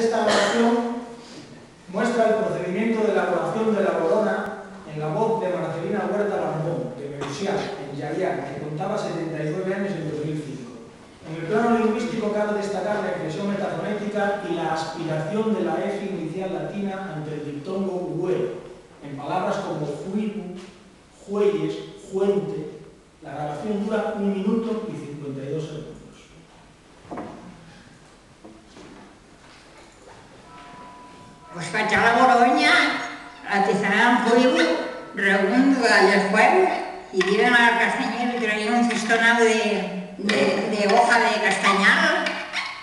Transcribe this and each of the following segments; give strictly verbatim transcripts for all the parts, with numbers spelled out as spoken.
Esta grabación muestra el procedimiento de elaboración de la borona en la voz de Marcelina Huerta Lambón, de Melusial, en Llarián, que contaba setenta y nueve años en dos mil cinco. En el plano lingüístico cabe destacar la inflexión metafonética y la aspiración de la F inicial latina ante el diptongo ue, en palabras como fuigu, jueyes, juente. La grabación dura un minuto y cincuenta y dos segundos. Pues fachá la boroña, atizaran fuigu, regundu, dalla fueu, y diben al castañeru y traían un cestonao de, de, de hoja de castañal,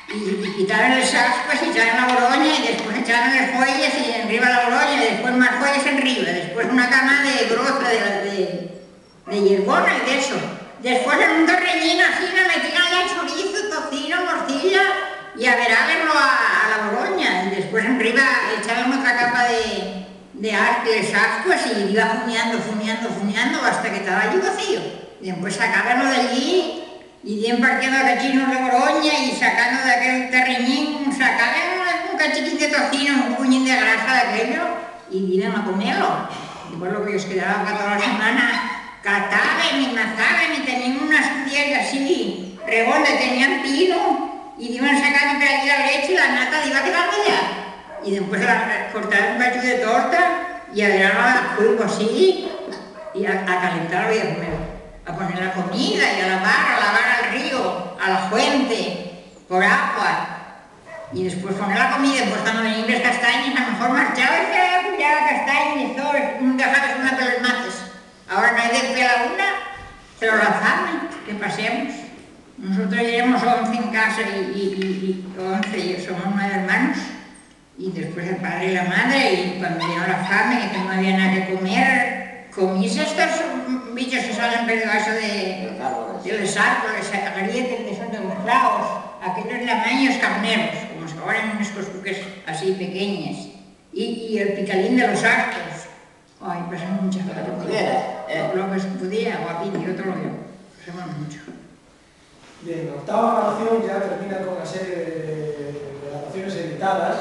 y, y quitaran les ascues y echaran la boroña, y después echaran les fueyes y enriba la boroña, y después más fueyes enriba, después una cama de broza de, de, de yerbona y d'eso. Después en un tarreñín asina metían ya chorizu, tocino, morcilla y averabenlo a, a la boroña. Y después enriba echaban otra capa de, de ar-, les ascues y iba fumiando, fumiando, fumiando hasta que taba allí cocío. Y después sacábenlo d'allí y iban partiendo cachinos de boroña y sacando d'aquel tarreñín, sacaben un cachiquín de tocino, un poquiñín de grasa d'aquello y iban a comelo. Y por lo que ellos quedaba pa toda la semana, cataben y mazaben y tenían una escudella así, redonda, tenían pino, y iban sacando per allí la leche y la nata iba quedando ya. Y después la, cortaban un cachu de torta y aderar a fuego así, y a, a calentar y a comer. A poner la comida y a lavar, a lavar al río, a la fuente, por agua. Y después poner la comida, pues cuando venían les castañes, a lo mejor marchabas a cullar la castaña y todo, nun dejabas una pelos mates. Ahora no hay de pelar una, pero la fame que pasemos. Nosotros éramos once en casa y, y, y, y once, y somos nueve hermanos. Y después el padre y la madre, y cuando vino la fame, que no había nada que comer, comíse estos bichos que salen por debajo de, de los árboles, agrieten de son de los lados, aquellos llamaños carneros, como se ahora en unos coscuques así pequeños, y, y el picalín de los artos. Ay, pasamos mucha fame. Lo que se podía, guapín, y otro lo vio. Pasamos mucho. Bien, la octava grabación ya termina con la serie de, de grabaciones editadas,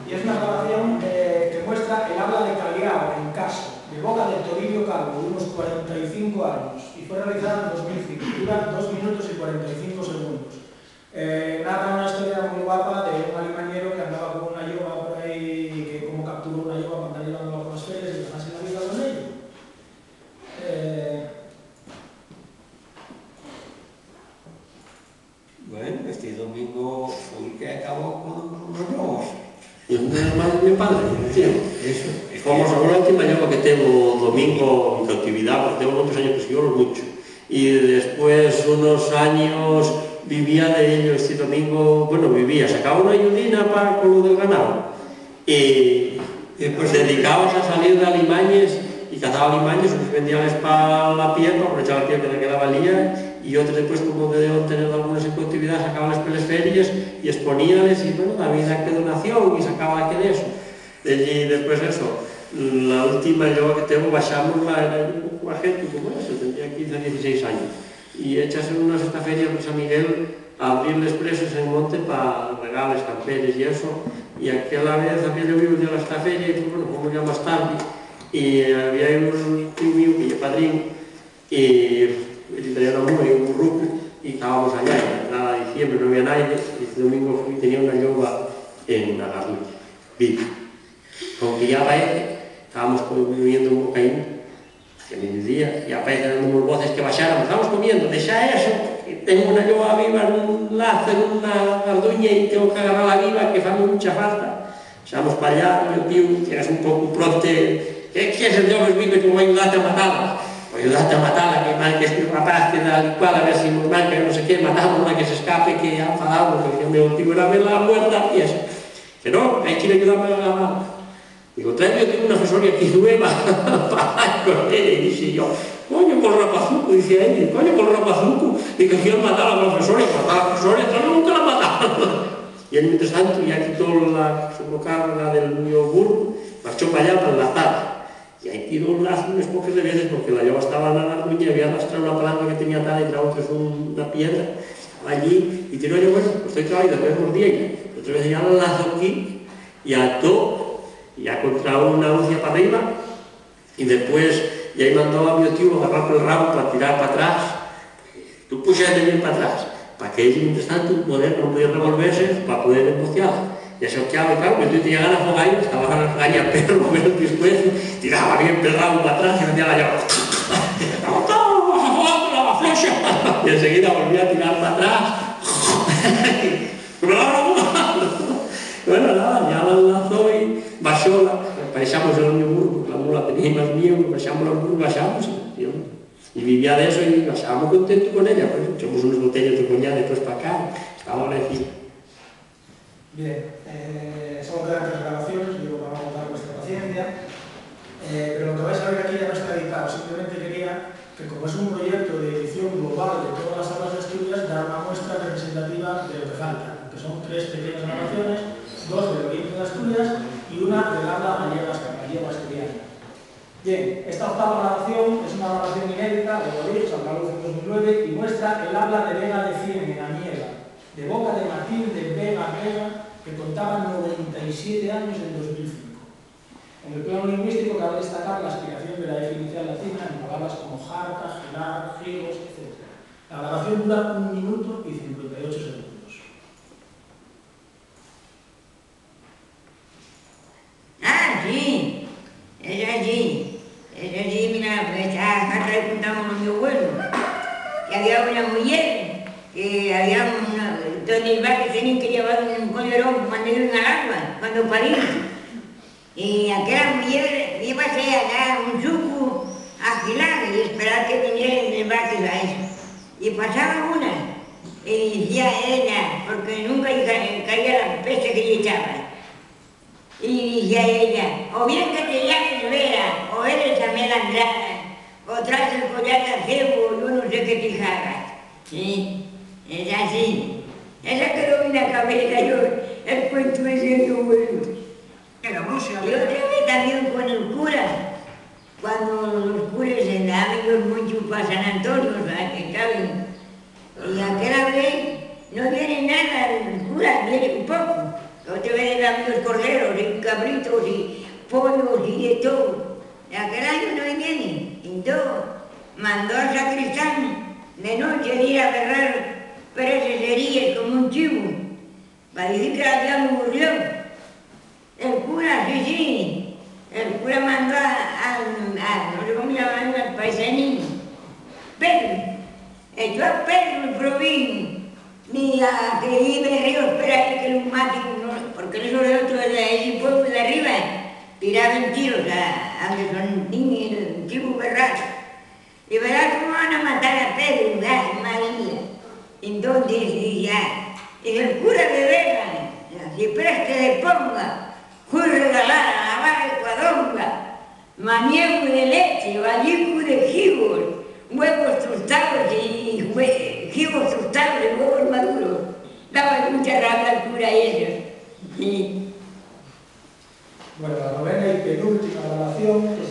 y es una grabación, eh, que muestra el habla de Caliao en casa, de boca de Toribio Calvo, de unos cuarenta y cinco años, y fue realizada en dos mil cinco. Dura dos minutos y cuarenta y cinco segundos. Eh, narra una historia muy guapa de un alimañero que andaba con una lloba por ahí, que como capturó una lloba para andar llevándola por las ferias y ganarse la vida con ello. Eh, Bueno, este domingo foi el que acabó con los lobos. Y un de madre y un padre, tío. Eso, es que Como según la última lloba que tengo domingo en cautividad, porque tengo muchos años que sigo mucho. Y después unos años vivía de ello, este domingo, bueno, vivía, sacaba una ayudina pa, con lo del ganado. Y, y, pues, dedicaos a salir d'alimañes, y cazaba alimañes, unos vendíales pa la piel, pa aprovechar la piel que daquela valía, y otros, pues, como debían tener algunos en cautividad, sacábales peles feries y exponíales, y, bueno, la vida que donación, y sacaba que de eso. Y después eso, la última lloba que tengo, baxámosla, era un poco bajete, como eso, tendría quince, dieciséis años. Y echas en una sexta feria en San Miguel a abrir les presas en monte pa regar les camperes y eso. Y aquella vez había llovido ya la sexta feria y, pues, bueno, fuimos ya más tarde. Y había un tío mío que ya padrín, y él tenía una mula y un burruco, y estábamos allá, y nada, diciembre, no había nadie. Y este domingo fui, tenía una lloba en la garduña. Vi. Con que ya parece, estábamos comiendo un bocaín hacia mediodía, ya parece dándonos voces que baxáramos, "Estamos comiendo, dexa eso, que tengo una lloba viva nun lazo, en una garduña, y tengo que agarrala viva, que fame mucha falta". Xamos pa allá, yo, tío, llegas un poco pronte, "¿Qué quieres, el diablo, vivo, que voy a ayudarte a matarla?". "Voy a ayudarte a matarla, que mal que este rapaz, que da igual, a ver si nos manca, no sé qué, matamos la que se escape, que ha enfadado", porque yo me digo, "Tío, era verla muerta", y eso. Que no, que hay que ir a ayudarme a la, Digo, "Tráeme, yo tengo una fesoria aquí nueva para correr". Y dice yo, "Coño, por rapazuco", dice él, "coño, por rapazuco". Digo, "Quiero matar a la fesoria, matar a la fesoria, yo nunca la mataba". Y él, mientras tanto, ya quitó la sobrecarga del mío burro, marchó para allá, para enlazar. Y ahí tiró un lazo unos pocos de veces, porque la lloba estaba en la garduña y había arrastrado una palanca que tenía atada y otra vez una piedra. Estaba allí y tiró yo, "Bueno, pues estoy trabajando, después mordí". Y otra vez ya la lazo aquí, Y ató, ya contra una ucia p'arriba, y después ya mandó a mi tío agarrar pel rabo pa tirar p'atrás. Tú púxate bien p'atrás, pa que ellos, mientras tanto, poder, no podía revolverse pa poder embociar. Ya se hostiaba, y claro, que tú tenías ganas de jugar ahí, estaba ganas de jugar a perro, pero después tiraba bien pel rabo p'atrás y hacía la llave. Y enseguida volvía a tirar p'atrás. Bueno, nada, ya la lanzó y baxóla. Paixamos el burru, porque la mula tenía más miedo, paixamos el burru, baxamos, y, y vivía de eso y baxábamos contentos con ella, pues, echamos unas botellas de coñac después pa acá, estaba agradecida. Bien, eh, son grandes grabaciones, digo, para agotar vuestra paciencia, eh, pero lo que vais a ver aquí ya no está editado, simplemente quería que, como es un proyecto de edición global de todas las salas de Asturias, dar una muestra representativa de lo que falta, que son tres pequeñas grabaciones, dos del Oriente de Asturias y una del habla gallega, gallega-asturiana. Bien, esta octava grabación es una grabación inédita de Rodríguez, saldrá a luz en dos mil nueve, y muestra el habla de Vega de Cien en Aniega, de boca de Matilde Vega Vega, que contaba noventa y siete años en dos mil cinco. En el plano lingüístico, cabe destacar la aspiración de la F inicial latina en palabras como jarta, jilar, jigos, etcétera. La grabación dura un minuto y cincuenta y ocho segundos. Ah, sí, es así, es así, mira, pues esta jarta que contamos con mi abuelo, que había una mujer que había una, entonces va que tenían que llevar un colerón cuando iban al agua, cuando parían. Y aquela muyer íbase a dar un xucu a jilar y esperar que vinieren les vaques a eso. Y pasaba una, y dicía ella, porque nunca lle ca-, caía la peste que lle echaba, y dicía ella: "O bien que te llames Vera, o eres amelandrada, o traes el collar de acebo, yo no sé qué te hagas". Sí, es así. Esa quedó en la cabeza, yo, el cuento ese de mi abuelo. Era bruxa, y otra vez también con el cura, cuando los curas andaban ellos mucho pa San Antonio, ¿sabes? Que saben. Y aquella vez no viene nada el cura, viene un poco. Otra vez andaban los corderos y cabritos y pollos y de todo. Y aquel año no viene. Entonces mandó al sacristán de noche ir a berrar tres seríes como un chivo. Va dicir que la llama un gorrión. El cura, sí, sí. El cura mandó a, a, a, no sé cómo llaman al paisanín. Pedro. Echó a Pedro el probín. Mira, que vive Ríos, espera ahí que lo maten, no, porque no sobre otro de ahí, pueblo de arriba, tiraban tiros a, a donde son niños, un chivo berraco. Y verás cómo van a matar a Pedro, ay, María. Entonces dice, ah, es el cura de Vega, si preste de ponga, fui regalar a la barra de Cuadonga, maniego de leche, ballicu de higos, huevos tostados y hue-, higos tostados y huevos maduros. Daba mucha rabia al cura eso. Sí. Bueno, la novena y penúltima grabación.